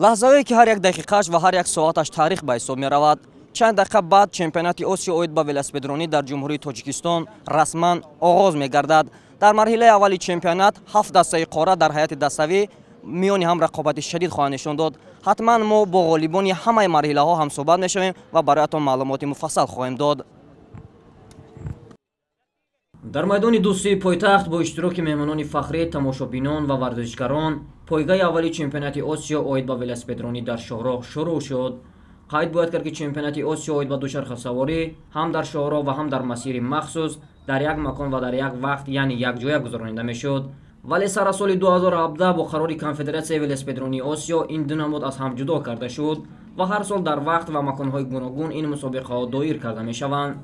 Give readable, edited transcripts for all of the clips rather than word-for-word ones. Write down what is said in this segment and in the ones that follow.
Лаҳзаҳое ки ҳар як дақиқааш ва ҳар як соаташ таърих ба ҳисоб меравад. Чанд дақиқа баъд чемпионати Осиё оид ба велосипедронӣ дар Ҷумҳурии Тоҷикистон расман оғоз мегардад. Дар марҳилаи аввали чемпионат 7 дастаи қора дар ҳайати даставӣ миёни ҳам рақобати шадид хоҳанд нишон дод. Ҳатман мо бо ғолибони ҳамаи марҳилаҳо ҳамсӯҳбат мешавем ва бароятон маълумоти муфассал хоҳем дод. Дар майдони дӯстии пойтахт бо иштироки меҳмонони фахрӣ, тамошобинон ва варзишгарон пойгаи аввали чемпионати Осиё оид ба велосипедронӣ дар шоҳроҳ шурӯъ шуд. Қайд бояд кард, ки чемпионати Осиё оид ба дучархасаворӣ ҳам дар шоҳроҳ ва ҳам дар масири махсус дар як макон ва дар як вақт, яъне якҷоя гузаронида мешуд. Вале сар аз соли 2017 бо қарори Конфедератсияи велосипедронии Осиё ин ду намуд аз ҳам ҷудо карда шуд ва ҳар сол дар вақт ва маконҳои гуногун ин мусобиқаҳо доир карда мешаванд.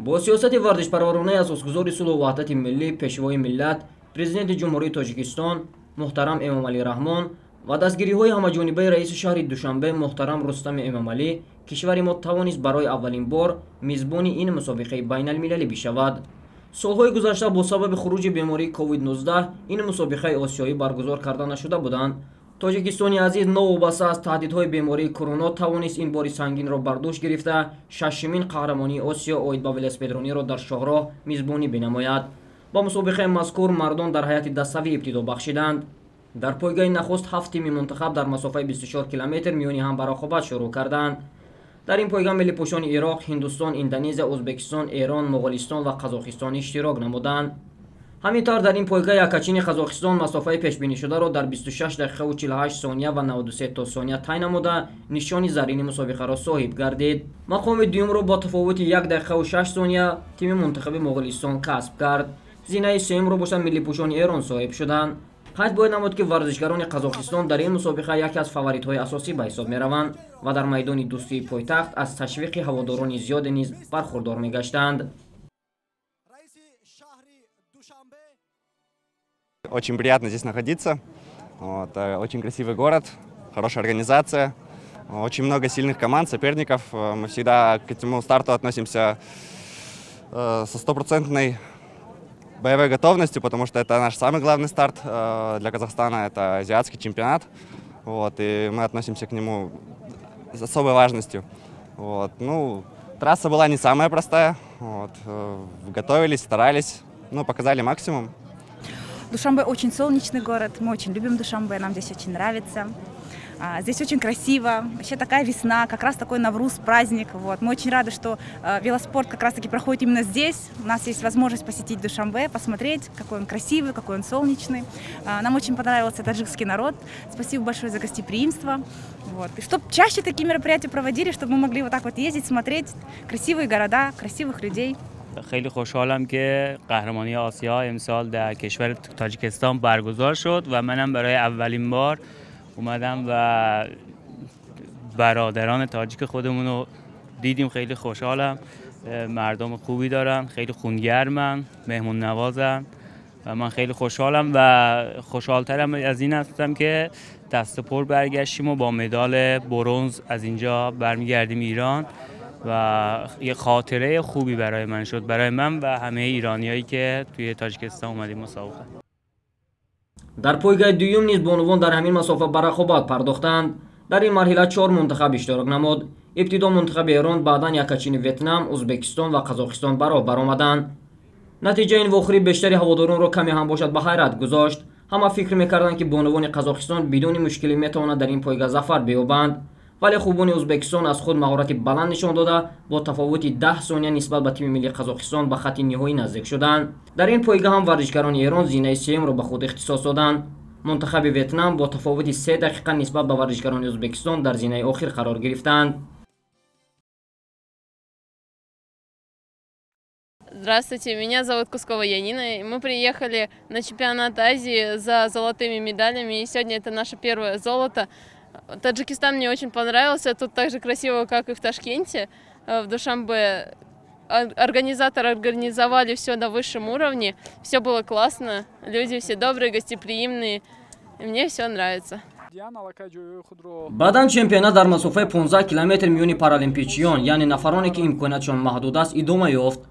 Бо сиёсати варзишпарваронаи асосгузори сулҳу ваҳдати миллӣ, пешвои миллат, президенти Ҷумҳурии Тоҷикистон муҳтарам Эмомалӣ Раҳмон ва дастгириҳои ҳамаҷонибаи раиси шаҳри Душанбе муҳтарам Рустами Эмомалӣ, кишвари мо тавонист барои аввалин бор мизбони ин мусобиқаи байналмилалӣ бишавад. Солҳои гузашта бо сабаби хуруҷи бемории COVID-19 ин мусобиқаи осиёӣ баргузор карда нашуда буданд. Тоҷикистони азиз новобаста аз таҳдидҳои бемории корона тавонист ин бори сангинро бар дӯш гирифта, шашумин қаҳрамонии Осиё оид ба велосипедрониро дар шоҳроҳ мизбонӣ бинамояд. Ба мусобиқаи мазкур мардон дар ҳайати даставӣ ибтидо бахшиданд. Дар пойгаи нахуст 7 тими мунтахаб дар масофаи 24 километр миёни ҳам ба рақобат шурӯъ карданд. Дар ин пойга миллипӯшони Ироқ, Ҳиндустон, Индонезия, Ӯзбекистон, Эрон, Моғолистон ва Қазоқистон иштирок намуданд. Ҳамин тавр дар ин пойга якачини Қазоқистон масофаи пешбинишударо дар 26 дақиқаву 48 сония ва 93 то сония тай намуда, нишони зарини мусобиқаро соҳиб гардид. Мақоми дуюмро бо тафовути 1 дақиқаву 6 сония тими мунтахаби Моғолистон касб кард. Зинаи сеюмро бошад миллипӯшони Эрон соҳиб шуданд. Қайд бояд намуд, ки варзишгарони Қазоқистон дар ин мусобиқа яке аз фаворитҳои асосӣ ба ҳисоб мераванд ва дар майдони дӯстии пойтахт аз ташвиқи ҳаводорони зиёде низ бархурдор мегаштанд. Очень приятно здесь находиться. Вот, очень красивый город, хорошая организация, очень много сильных команд, соперников. Мы всегда к этому старту относимся со стопроцентной боевой готовностью, потому что это наш самый главный старт для Казахстана, это азиатский чемпионат. Вот, и мы относимся к нему с особой важностью. Вот, ну, трасса была не самая простая, вот, готовились, старались, ну, показали максимум. Душанбе очень солнечный город, мы очень любим Душанбе, нам здесь очень нравится. Здесь очень красиво, вообще такая весна, как раз такой Навруз, праздник. Вот. Мы очень рады, что велоспорт как раз-таки проходит именно здесь. У нас есть возможность посетить Душанбе, посмотреть, какой он красивый, какой он солнечный. Нам очень понравился таджикский народ. Спасибо большое за гостеприимство. Вот. И чтобы чаще такие мероприятия проводили, чтобы мы могли вот так вот ездить, смотреть красивые города, красивых людей. خیلی خوشحالم که قهرمانی آسیا امسال در کشور تاجیکستان برگزار شد و منم برای اولین بار اومدم و برادران تاجیک خودمون رو دیدیم. خیلی خوشحالم، مردم خوبی دارن، خیلی خونگرمن، مهمون نوازن و من خیلی خوشحالم و خوشحالترم از این هستم که دست پر برگشتیم و با مدال برنز از اینجا برمیگردیم ایران و یه خاطره خوبی برای من شد، برای من و همه ایرانیایی که توی تاجیکستان اومدیم مسابقه. Дар пойгаи дуюм низ бонувон дар ҳамин масофа ба рақобат пардохтанд. Дар ин марҳила 4 мунтахаб иштирок намуд. Ибтидо мунтахаби Эрон, баъдан якачини Ветнам, Ӯзбекистон ва Қазоқистон ба роҳ баромаданд. Натиҷаи ин вохӯрӣ бештари ҳаводоронро каме ҳам бошад ба ҳайрат гузошт. Ҳама фикр мекарданд, ки бонувони Қазоқистон бидуни мушкилӣ метавонад дар ин пойга зафар биёбанд. Вале хубони Ӯзбекистон аз худ маҳорати баланд нишон дода, бо тафовути 10 сония нисбат ба тими миллии Қазоқистон ба хатти ниҳоӣ наздик шуданд. Дар ин пойга ҳам варзишгарони Эрон зинаи сеюмро ба худ ихтисос доданд. Мунтахаби Ветнам бо тафовути 3 дақиқа нисбат ба варзишгарони Ӯзбекистон дар зинаи охир қарор гирифтанд. Здравствуйте, меня зовут Кускова Янина. Мы приехали на чемпионат Азии за золотыми медалями, и сегодня это наше первое золото. Таджикистан мне очень понравился, тут так же красиво, как и в Ташкенте, в Душанбе. Организаторы организовали все на высшем уровне, все было классно, люди все добрые, гостеприимные, и мне все нравится. Баъдан чемпионат дар масофаи 15 километр миёни паралимпичиён, яъне нафароне ки имкониятшон маҳдуд аст, идома ёфт.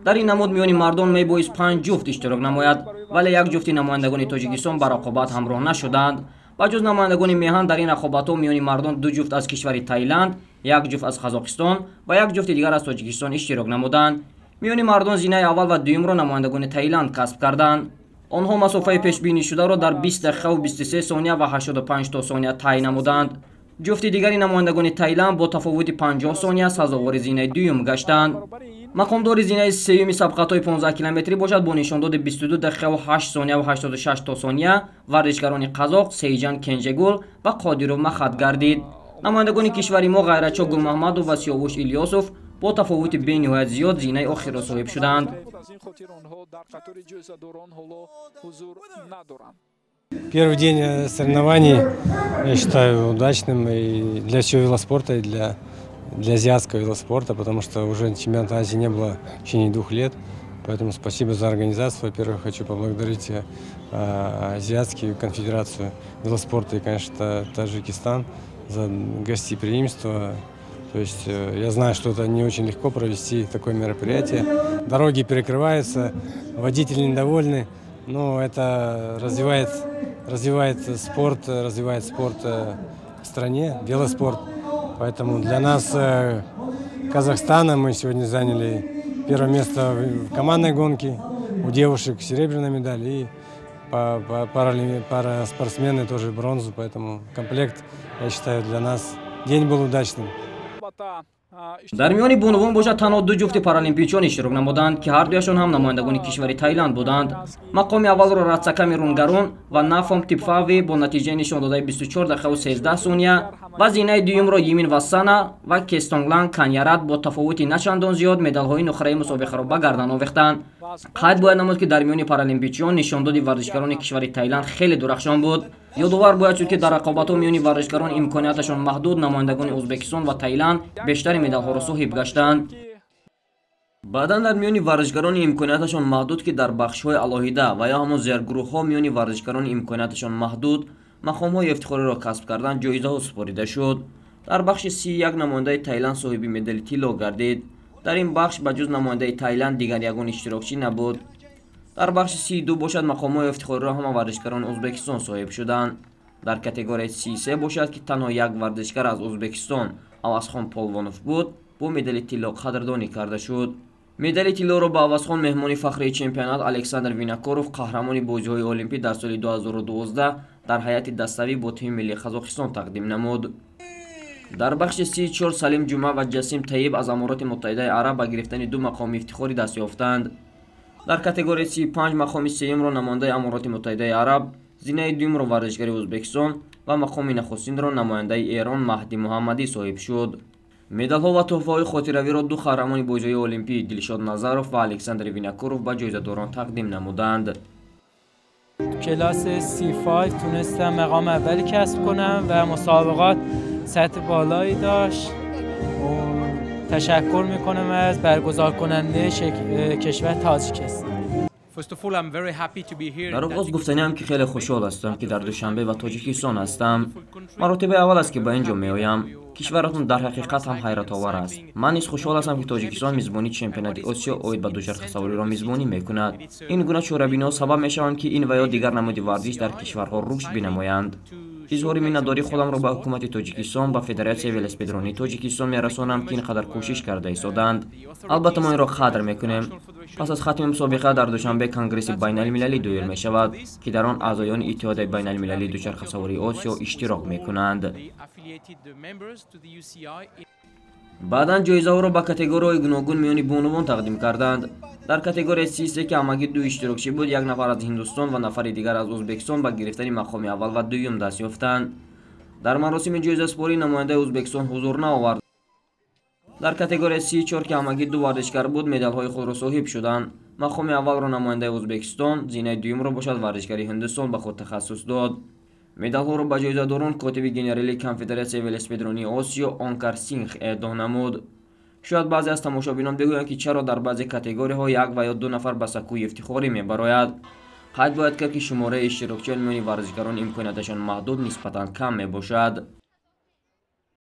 Дар ин намуд миёни мардон мебоист 5 ҷуфт иштирок намояд, вале як ҷуфти намояндагони Тоҷикистон ба рақобат ҳамроҳ нашуданд. Ба ҷуз намояндагони меҳан дар ин рақобатҳо миёни мардон ду ҷуфт аз кишвари Таиланд, як ҷуфт аз Қазоқистон ва як ҷуфти дигар аз Тоҷикистон иштирок намуданд. Миёни мардон зинаи аввал ва дуюмро намояндагони Таиланд касб карданд. Онҳо масофаи пешбинишударо дар 20 дақиқаву 23 сония ва 85 то сония тай намуданд. Ҷуфти дигари намояндагони Таиланд бо тафовути 50 сония сазовори зинаи дуюм гаштанд. Мақомдори зинаи сеюми сабқатҳои 15 километрӣ бошад бо нишондоди 22 дақиқаву 8 сония ва 86 то сония варзишгарони қазоқ Сейҷан Кенжегул ва Қодиров Махат гардид. Намояндагони кишвари мо Ғайратшо Гулмаҳмадов ва Сиёвуш Илёсов бо тафовути бениҳоят зиёд зинаи охирро соҳиб шуданд. Первый день соревнований я считаю удачным и для всего велоспорта, и для азиатского велоспорта, потому что уже чемпионата Азии не было в течение 2 лет. Поэтому спасибо за организацию. Во-первых, хочу поблагодарить Азиатскую конфедерацию велоспорта и, конечно, Таджикистан за гостеприимство. То есть я знаю, что это не очень легко провести такое мероприятие. Дороги перекрываются, водители недовольны, но это развивает спорт в стране, велоспорт. Поэтому для нас, Казахстана, мы сегодня заняли первое место в командной гонке, у девушек серебряная медаль и параспортсмены тоже бронзу. Поэтому комплект, я считаю, для нас день был удачным. Дар миёни бонувон бошад танҳо ду ҷуфти паралимпичон иштирок намуданд, ки ҳар дуяшон ҳам намояндагони кишвари Таиланд буданд. Мақоми аввалро Ратсаками Рунгарон ва Нафом Типфави бо натиҷаи нишондодаи 24 дақиқаву 13 сония ва зинаи дуюмро Йимин Вассана ва Кестонглан Каньярат бо тафовути начандон зиёд медалҳои нуқраи мусобиқаро ба гардан овехтанд. Қайд бояд намуд, ки дар миёни паралимпичиён нишондоди варзишгарони кишвари Таиланд хеле дурахшон буд. Ёдовар бояд шуд, ки дар рақобатҳо миёни варзишгарон имконияташон маҳдуд намояндагони Ӯзбекистон ва Таиланд бештари медалҳоро соҳиб гаштанд. Баъдан дар миёни варзишгарони имконияташон маҳдуд, ки дар бахшҳои алоҳида ва ё ҳамон зергурӯҳҳо миёни варзишгарони имконияташон маҳдуд мақомҳои ифтихориро касб кардан ҷоизаҳо супорида шуд. Дар бахши 31 намояндаи Таиланд соҳиби медали тилло гардид. Дар ин бахш ба ҷуз намояндаи Таиланд дигар ягон иштирокчӣ набуд. Дар бахши 32 бошад мақомҳои ифтихориро ҳама варзишгарони Ӯзбекистон соҳиб шуданд. Дар категорияи 33 бошад, ки танҳо як варзишгар аз Ӯзбекистон Авазхон Полвонов буд, бо медали тилло қадрдонӣ карда шуд. Медали тиллоро ба Авазхон меҳмони фахрии чемпионат Александр Винокуров, қаҳрамони бозиҳои Олимпӣ дар соли 2012 дар ҳайати даставӣ бо тими миллии Қазоқистон тақдим намуд. Дар бахши 34 Салим Ҷума ва Ҷасим Таиб аз Амороти Муттаҳидаи Араб ба гирифтани ду мақоми ифтихорӣ даст ёфтанд. Дар категорияи 35 мақоми сеюмро намояндаи Амороти Муттаҳидаи Араб, зинаи дуюмро варзишгари Ӯзбекистон ва мақоми нахустинро намояндаи Эрон Маҳдӣ Муҳаммадӣ соҳиб шуд. Медалҳо ва тӯҳфаҳои хотиравиро ду қаҳрамони бозиҳои Олимпӣ Дилшод Назаров ва Александр Винокуров ба ҷоизадорон тақдим намуданд. کلاس C5 تونستم مقام اولی کسب کنم و مسابقات سطح بالایی داشت. تشکر میکنم از برگزار کننده کشور تاجیکستان. Дар оғоз гуфтаниам, ки хеле хушҳол ҳастам, ки дар Душанбе ва Тоҷикистон ҳастам. Маротибаи аввал аст, ки ба ин ҷо меоям. Кишваратон дар ҳақиқат ҳам ҳайратовар аст. Ман низ хушҳол ҳастам, ки Тоҷикистон мизбонии чемпионати Осиё оид ба дучархасавориро мизбонӣ мекунад. Ин гуна чорабиниҳо сабаб мешаванд, ки ин ва ё дигар намуди варзиш дар кишварҳо рушд бинамоянд. Изҳори миннатдории худамро ба ҳукумати Тоҷикистон, ба Федератсияи велосипедронии Тоҷикистон мерасонам, ки ин қадар кӯшиш карда истоданд. Албатта, мо инро қадр мекунем. Пас аз хатми мусобиқа дар Душанбе конгресси байналмилалӣ доир мешавад, ки дар он аъзоёни Иттиҳодияи байналмилалии дучархасавории Осиё иштирок мекунанд. Баъдан ҷоизаҳоро ба категорияҳои гуногун миёни бонувон тақдим карданд. Дар категорияи 33, ки ҳамагӣ ду иштирокчӣ буд, як нафар аз Ҳиндустон ва нафари дигар аз Ӯзбекистон ба гирифтани мақоми аввал ва дуюм даст ёфтанд. Дар маросими ҷоизасупорӣ намояндаи Ӯзбекистон ҳузур наовард. Дар категорияи 34, ки ҳамагӣ ду варзишгар буд, медалҳои худро соҳиб шуданд. Мақоми аввалро намояндаи Ӯзбекистон, зинаи дуюмро бошад варзишгари Ҳиндустон ба худ тахассус дод. Медалҳоро ба ҷоизадорон котиби генералии Конфедератсияи велосипедронии Осиё Онкар Сингх эъдо намуд. Шояд баъзе аз тамошобинон бигӯянд, ки чаро дар баъзе категорияҳо як ва ё ду нафар ба сакӯи ифтихорӣ мебарояд. Қайд бояд кард, ки шумораи иштирокчиён миёни варзишгарон имконияташон маҳдуд нисбатан кам мебошад.